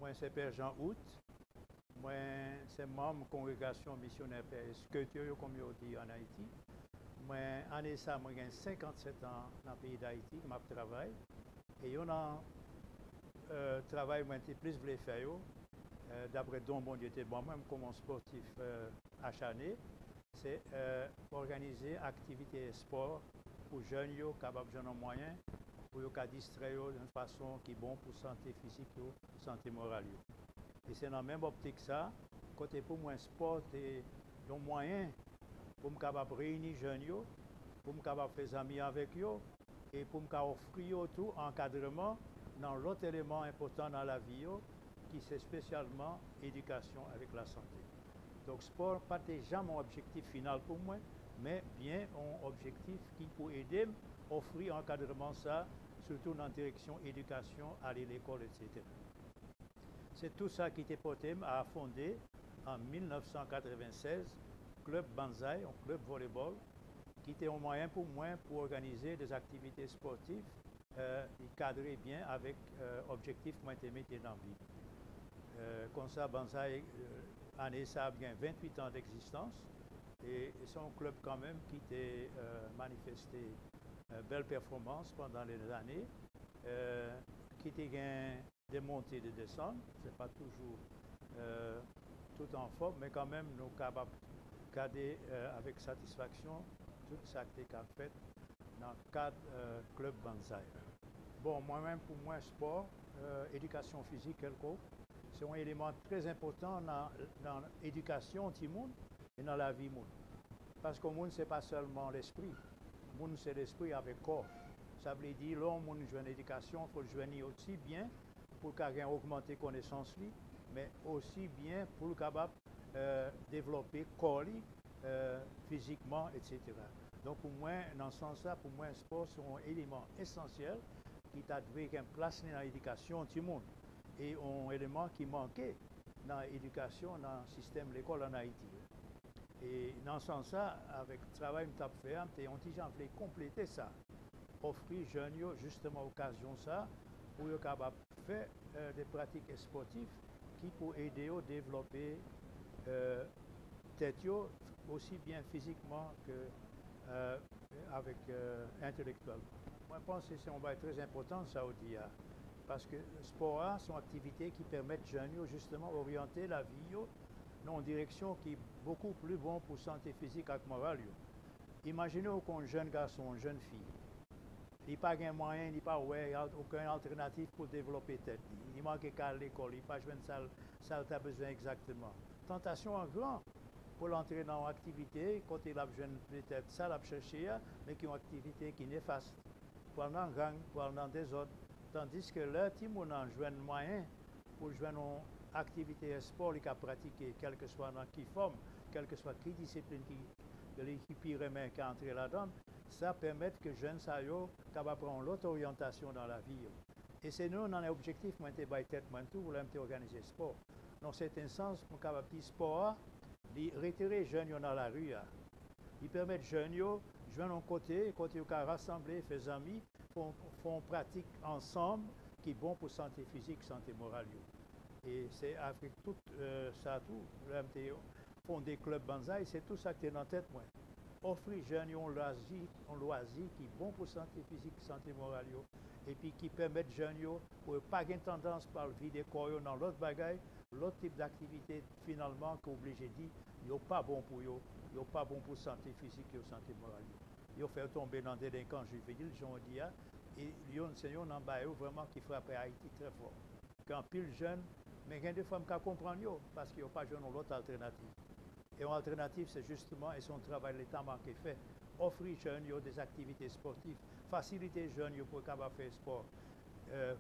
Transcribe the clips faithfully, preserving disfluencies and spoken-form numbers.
Mwen se Pè Jean Out. Mwen se manm kongregasyon misyonè Pè Esketo yo, kòm yo di ann Ayiti. Mwen, ane sa, mwen gen senkannsèt an nan peyi Dayiti ke m ap travay. E youn nan, euh, travay mwen te plis vle fè yo, euh, daprè don Bondye te ban mwen, m kòm yon spòtif, euh, achane, se, euh, òganize aktivite espò pou jèn yo kapab jwenn yon mwayen pou yo ka distrè yo yon fason ki bon pou sante fizik yo, pou sante moral yo. E se nan menm optik sa, kote pou mwen espò te yon mwayen pou m kapab reyini jèn yo, pou m kapab fè zanmi avèk yo, e pou m ka ofri yo tou ankadreman nan lòt eleman enpòtan nan lavi yo, ki se espesyalman edikasyon avèk lasante. Donk, spò pa te janm yon objektif final pou mwen, men byen yon objektif ki pou ede m ofri ankadreman sa, sitou nan direksyon edikasyon, ale lekòl, etsetera. Se tou sa ki te pote m a fonde an mil nèf san katrevennsèz Club Banzai, yon klèb volebòl, ki te yon mwayen pou mwen pou òganize de aktivite espòtif, euh, ki kadre byen avèk, euh, objektif mwen te mete nan vi m. Euh, konsa, Banzai, euh, ane sa ap gen venntuit an d'egzistans, e se yon klèb kanmenm ki te, euh, manifeste, euh, bèl pèfòmans pandan lè zane, euh, ki te gen de monte, de desann. Se pa toujou, euh, tout anfòm, men kanmenm nou kapab gade, euh, avèk satisfaksyon tout sa ki te ka fèt nan kad, euh, klèb Banzai. Bon, mwen menm, pou mwen, spò, euh, edikasyon fizik kèlkonk, se yon eleman trè enpòtan nan, nan edikasyon timoun e nan lavi moun. Paske yon moun, se pa sèlman lespri. Moun, se lespri avèk kò. Sa vle di, lè yon moun jwenn edikasyon, fò l jwenn li osi byen pou l ka gen ogmante konesans li, men osi byen pou l kapab, euh, devlope kò li, euh, fizikman, etsetera. Donk, pou mwen, nan sans sa, pou mwen, spò se yon eleman esansyèl ki ta dwe gen plas li nan edikasyon timoun, e yon eleman ki manke nan edikasyon, nan sistèm lekòl ann Ayiti. E nan sans sa, avèk travay m t ap fè a, m te yon ti jan vle konplete sa, ofri jèn yo jisteman okazyon sa pou yo kapab fè, euh, de pratik espòtif ki pou ede yo devlope, euh, tèt yo, osi byen fizikman ke, euh, avèk, euh, entèlektyèlman. Mwen panse se yon bagay trè enpòtan sa w di a, paske spò a se yon aktivite ki pèmèt jèn yo jisteman oryante lavi yo nan yon direksyon ki bokou pli bon pou sante fizik ak moral yo. Imajine w kon yon jèn gason, yon jèn fi, li pa gen mwayen, li pa wè al-, okenn altènativ pou devlope tèt li. Li manke ka al lekòl, li pa jwenn sa l, sa l ta bezwen egzakteman. Tantasyon an gran pou l antre nan yon aktivite kote l ap jwenn petèt sa l ap chèche a, men ki yon aktivite ki nefas, pral nan gang, pral nan dezòd. Tandiske lè timoun nan jwenn mwayen pou l jwenn yon aktivite espò li ka pratike, kèlkeswa nan ki fòm, kèlkeswa ki disiplin ki, li ki pi renmen ka antre ladan l, sa pèmèt ke jèn sa yo kapab pran yon lòt oryantasyon nan lavi yo. E se youn nan objektif mwen te bay tèt mwen tou lè m te òganize spò. Nan sèten sans, mwen kapab di spò a, li retire jèn yo nan lari a. Li pèmèt jèn yo jwenn yon kote, kote yo ka rasanble, fè zanmi, fè yon, fè yon pratik ansanm ki bon pou sante fizik, sante moral yo. E se avèk tout, euh, sa tou, lè m te fonde Club Banzai, se tou sa ki te nan tèt mwen. Ofri jèn yo yon lwazi, yon lwazi ki bon pou sante fizik, sante moral yo, epi ki pèmèt jèn yo pou yo pa gen tandans pou al vide kò yo nan lòt bagay, lòt tip daktivite, finalman, ki oblije di yo pa bon pou yo, yo pa bon pou sante fizik yo, sante moral yo. Yo fè yo tonbe nan delenkans jivenil, jan w di a, e youn, se youn nan bagay yo vrèman ki frape Ayiti trè fò. Gen anpil jèn, men gen de fwa m ka konprann yo, paske yo pa jwenn yon lòt altènativ. E yon altènativ, se jisteman, e se yon travay Leta manke fè, ofri jèn yo de aktivite espòtif, fasilite jèn yo pou yo kapab fè espò, euh,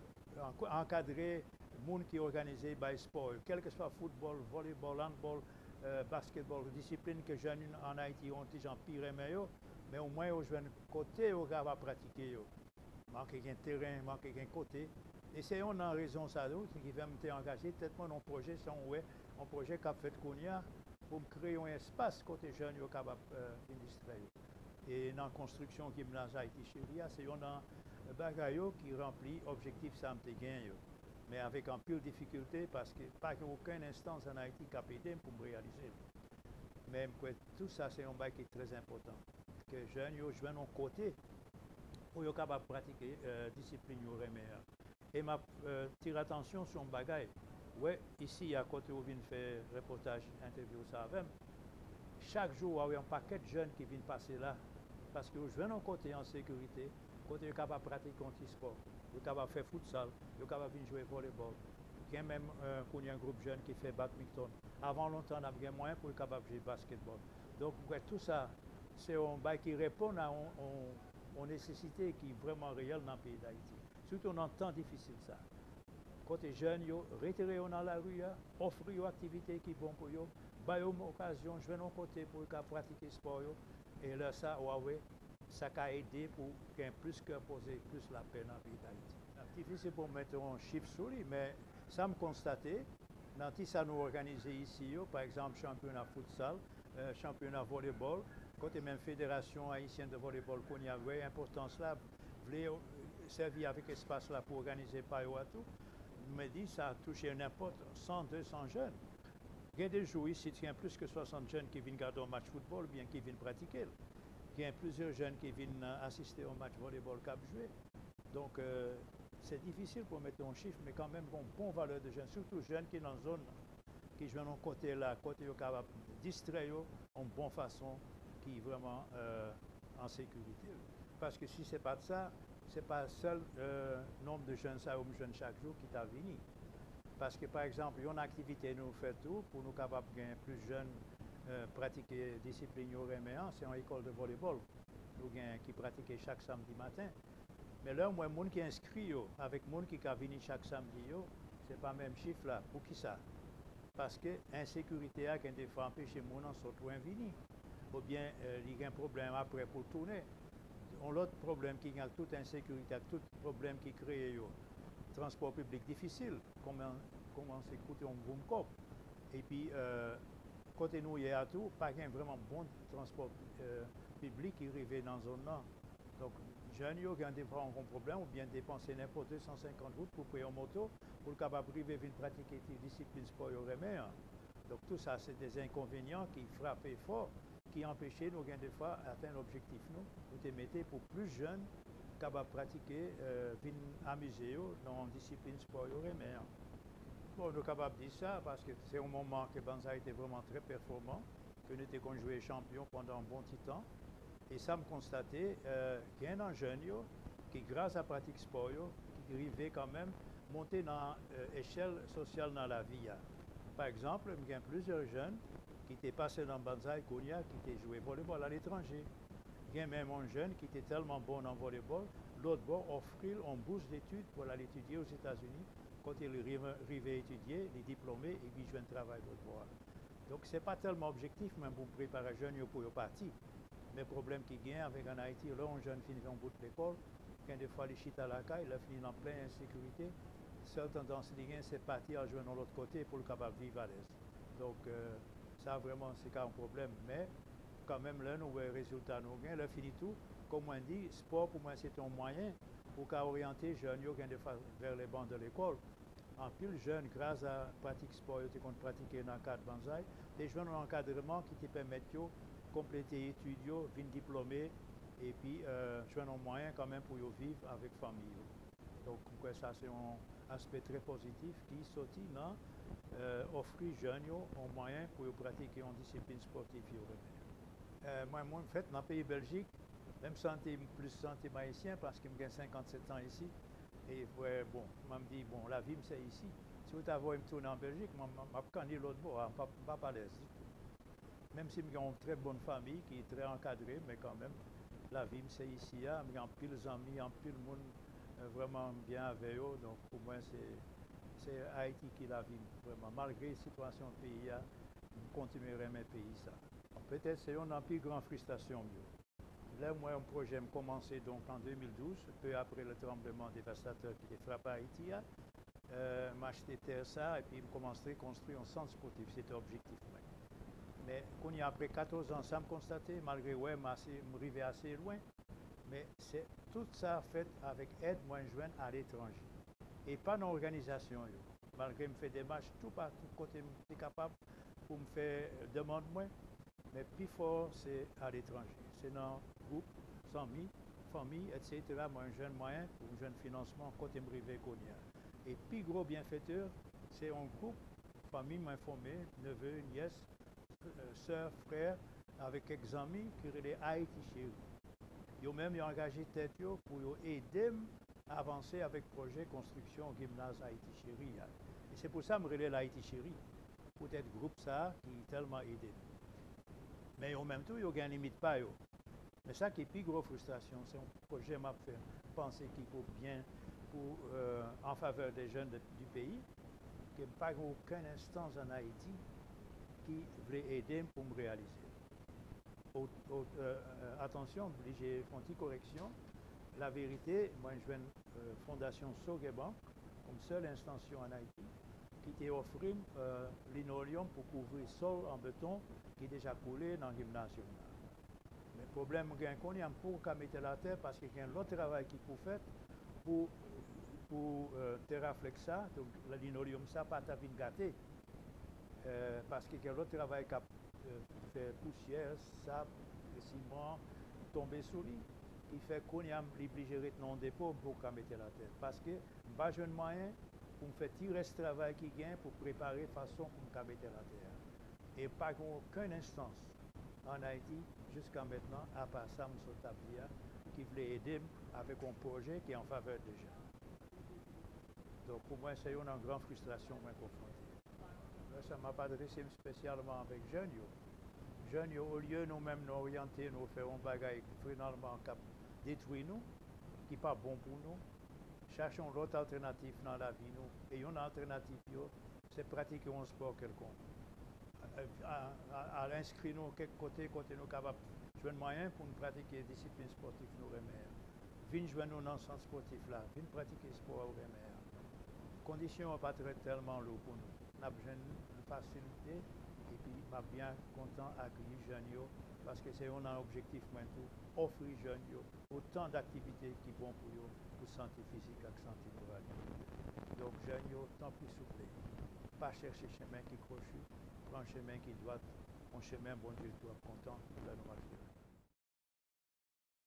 an-, ankadre moun ki òganize bay espò yo, kèlkeswa foutbòl, volebòl, handbòl, euh, basketbòl, disiplin ke jèn ann Ayiti yon ti jan pi renmen yo, men omwen yo jwenn kote yo kapab pratike yo. Manke gen teren, manke gen kote. E se youn nan rezon sa tou ki fè m te angaje tèt mwen nan yon pwojè, sa w wè, yon pwojè k ap fèt kounye a, pou m kreye yon espas kote jèn yo kapab, euh, vin distrè yo. E nan konstriksyon gimnaz Ayiti Cheri a, se youn nan bagay yo ki ranpli objektif sa m te genyen yo. men avèk anpil difikilte, paske pa gen okenn enstans ann Ayiti k ap ede m pou m reyalize l. Men m kwè tou sa se yon bagay ki trè enpòtan, ke jèn yo jwenn yon kote pou yo kapab pratike disiplin yo renmen an. E m ap tire atansyon sou yon bagay. Ou wè, isi a kote ou vin fè repòtaj, entèvyou sa avè m, chak jou w a wè yon pakèt jèn ki vin pase la, paske yo jwenn yon kote an sekirite, kote yo kapab pratike yon ti spò. Yo kapab fè foutsal, yo kapab vin jwe volebòl. Gen menm kounye a gwoup jèn ki fè badminton. Avan lontan, n ap gen mwayen pou yo kapab jwe basketball. Donk, m kwè tou sa, se yon bagay ki reponn a yon, yon, yon nesesite ki vrèman reyèl nan peyi Dayiti. Sitou nan tan difisil sa. Kote jèn yo retire yo nan lari a, ofri yo aktivite ki bon pou yo, ba yo okazyon jwenn yon kote pou yo ka pratike spò yo, e lè sa, w a wè, sa ka ede pou gen plis kè poze, plis lapè nan peyi Dayiti. Difisil pou m mete yon chif sou li, men sa m konstate, nan ti sa nou òganize isi yo, pa egzanp, chanpyona foutsal, chanpyona volebòl, kote menm Federasyon Ayisyèn de Volebòl kounye a wè enpòtans la, vle sèvi avèk espas la pou òganize pa yo a tou. Men di sa touche nenpòt san, de san jèn. Gen de jou isit gen plis ke swasant jèn ki vin gade yon match foutbòl oubyen ki vin pratike l. Gen plizyè jèn ki vin asiste yon match volebòl k ap jwe. Donk, se difisil pou mete yon chif, men kanmenm gen yon bon valè de jèn, sitou jèn ki nan zòn nan, ki jwenn yon kote la, kote yo kapab distrè yo yon bon fason ki vrèman an sekirite. Paske si se pa t sa, se pa sèl nonb de jèn sa yo m jwenn chak jou ki ta vini. Paske, pa egzanp, yon aktivite nou fè tou pou nou kapab gen plis jèn pratike disiplin yo renmen an, se yon ekòl de volebòl nou gen ki pratike chak samdi maten. Men lè m wè moun ki enskri yo avèk moun ki ka vini chak samdi yo, se pa menm chif la. Poukisa? Paske ensekirite a gen defwa anpeche moun an sot lwen vini, oubyen li gen pwoblèm apre pou l tounen. Yon lòt pwoblèm ki gen ak tout ensekirite, ak tout pwoblèm ki kreye yo, transpò piblik difisil, kòman, kòmanse koute yon boum kòb. Epi, kote nou ye a tou, pa gen vrèman bon transpò piblik ki rive nan zòn nan. Donk, jèn yo gen defwa yon pwoblèm oubyen depanse nenpòt de san senkant goud pou peye yon moto pou l kapab rive vin pratike ti disiplin spò yo renmen an. Donk, tou sa se de enkonvenyan ki frape fò, ki anpeche nou gen defwa atenn objektif nou, nou te mete pou plis jèn kapab pratike, vin amize yo nan yon disiplin spò yo renmen an. Bon, nou kapab di sa paske se yon moman ke Banzae te vrèman trè pèfòman, ke nou te konn jwe chanpyon pandan yon bon ti tan. E sa m konstate, gen nan jèn yo ki, gras a pratik spò yo, ki rive kanmenm monte nan echèl sosyal nan lavi a. Pa egzanp, m gen plizyè jèn ki te pase nan Banzae kounye a ki te jwe volebòl aletranje. Gen menm yon jèn ki te tèlman bon nan volebòl, lòt bò ofri l yon bous detid pou l al etidye Ozetazini, kote li rive, rive etidye, li diplome epi jwenn travay lòt bò a. Donk, se pa tèlman objektif mwen pou m prepare jèn yo pou yo pati. Men pwoblèm ki gen avèk ann Ayiti, lè yon jèn fin fè yon bout lekòl, gen de fwa li chita lakay, lè fini nan plen ensekirite, sèl tandans li gen se pati al jwenn yon lòt kote pou l kapab viv alèz. Donk, sa vrèman se ka yon pwoblèm, men kanmenm lè nou wè rezilta nou gen, lè fini tou, kòm mwen di, spò pou mwen se te yon mwayen pou ka oryante jèn yo gen de fwa vè le ban de lekòl. Anpil jèn, gras a pratik spò yo te konn pratike nan kad Banzae, te jwenn yon ankadreman ki te pèmèt yo konplete etid yo, vin diplome, epi jwenn yon mwayen kanmenm pou yo viv avèk fanmi yo. Donk, m kwè sa se yon aspè trè pozitif ki soti nan ofri jèn yo yon mwayen pou yo pratike yon disiplin spòtif yo renmen. Mwen, mwen fèt nan peyi Bèljik, men m santi m plis santi m ayisyen paske m gen senkanntsèt an isi. E vre, bon, mwen m di, bon, lavi m se isi. Si w ta voye m tounen an Bèljik, mwen, m ap kanni lòt bò a, m p ap, m p ap alèz ditou. Menm si m gen yon trè bòn fanmi ki trè ankadre, men kanmenm, lavi m se isi a, m gen anpil zanmi, anpil moun, vrèman m byen avè yo. Donk, pou mwen, se, se Ayiti ki lavi m, vrèman. Malgre sitiyasyon peyi a, m kontinye renmen peyi sa. Petèt se youn nan pi gran fristrasyon m yo. Lè m wè yon pwojè m kòmanse, donk, an de mil douz, pe apre le tranbleman devastatè ki te frape Ayiti a, m achte tè sa epi m kòmanse konstwi yon sant spòtif, se te objektif mwen. Men kounye a, apre katòz an, sa m konstate, malgre wè m ase, m rive ase lwen, men se tout sa fèt avèk èd mwen jwenn aletranje. e pa nan òganizasyon yo. Malgre m fè demach toupatou kote m te kapab pou m fè demann mwen, men pi fò se aletranje. Se nan gwoup, zanmi, fanmi, etsetera, mwen jwenn mwayen pou m jwenn finansman kote m rive kounye a. E pi gwo byenfetè, se yon gwoup fanmi mwen fòme, neve, nyès, sè, frè, avèk kèk zanmi ki rele Ayiti Cheri. Yo menm, yo angaje tèt yo pou yo ede m avanse avèk pwojè konstriksyon gimnaz Ayiti Cheri a. E se pou sa m rele l Ayiti Cheri, poutèt gwoup sa a ki tèlman ede m. Men yo menm tou, yo gen limit pa yo. Men sa ki pi gwo fristrasyon, se yon pwojè m ap fè, m panse ki pou byen, pou, euh, en faveur des jeunes de, du pays, ke m pa gen okenn enstans ann Ayiti ki vle ede m pou m reyalize. O, o, euh, euh, atansyon, m blije fè yon ti koreksyon. Laverite, mwen jwenn, euh, Fondasyon Sogebank kòm sèl enstans yo ann Ayiti ki te ofri m, euh, linolyòm pou kouvri sòl an beton ki deja koule nan gimnaz yo la. Men pwoblèm m gen kounye a, m poko ka mete l atè paske gen lòt travay ki pou fèt pou, pou, euh, teraflex sa, donk linolyòm sa pa ta vin gate. Euh, paske gen lòt travay k ap, euh, fè pousyè, sab, siman tonbe sou li, ki fè kounye a li blije ret nan yon depo, m poko ka mete l atè. Paske m pa jwenn mwayen pou m fè ti rès travay ki gen pou prepare fason pou m ka mete l atè a. E pa gen okenn enstans ann Ayiti, jiska mentnan, apa sa m sot ap di a, ki vle ede m avèk yon pwojè ki an favè de jèn. Donk, pou mwen, se youn nan gran fristrasyon mwen konfwonte. Lè sa, m ap adrese m espesyalman avèk jèn yo. Jèn yo, olye nou menm nou oryante nou fè yon bagay finalman k ap detwi nou, ki pa bon pou nou, chache yon lòt altènatif nan lavi nou. E youn nan altènatif yo, se pratike yon spò kèlkonk. A, a, a, al enskri nou kèk kote, kote nou kapab jwenn mwayen pou n pratike disiplin spòtif nou renmen an. Vin jwenn nou nan sant spòtif la, vin pratike espò a ou renmen an. Kondisyon an pa trè tèlman lou pou nou. N ap jwenn fasilite, epi m ap byen kontan akeyi jèn yo, paske se youn nan objektif mwen tou, ofri jèn yo otan d aktivite ki bon pou yo, pou sante fizik ak sante moral yo. Donk, jèn yo, tanpri souple, pa chèche chemen ki kwochi, pran chemen ki dwat, yon chemen Bondye tou ap kontan lè nou mache la.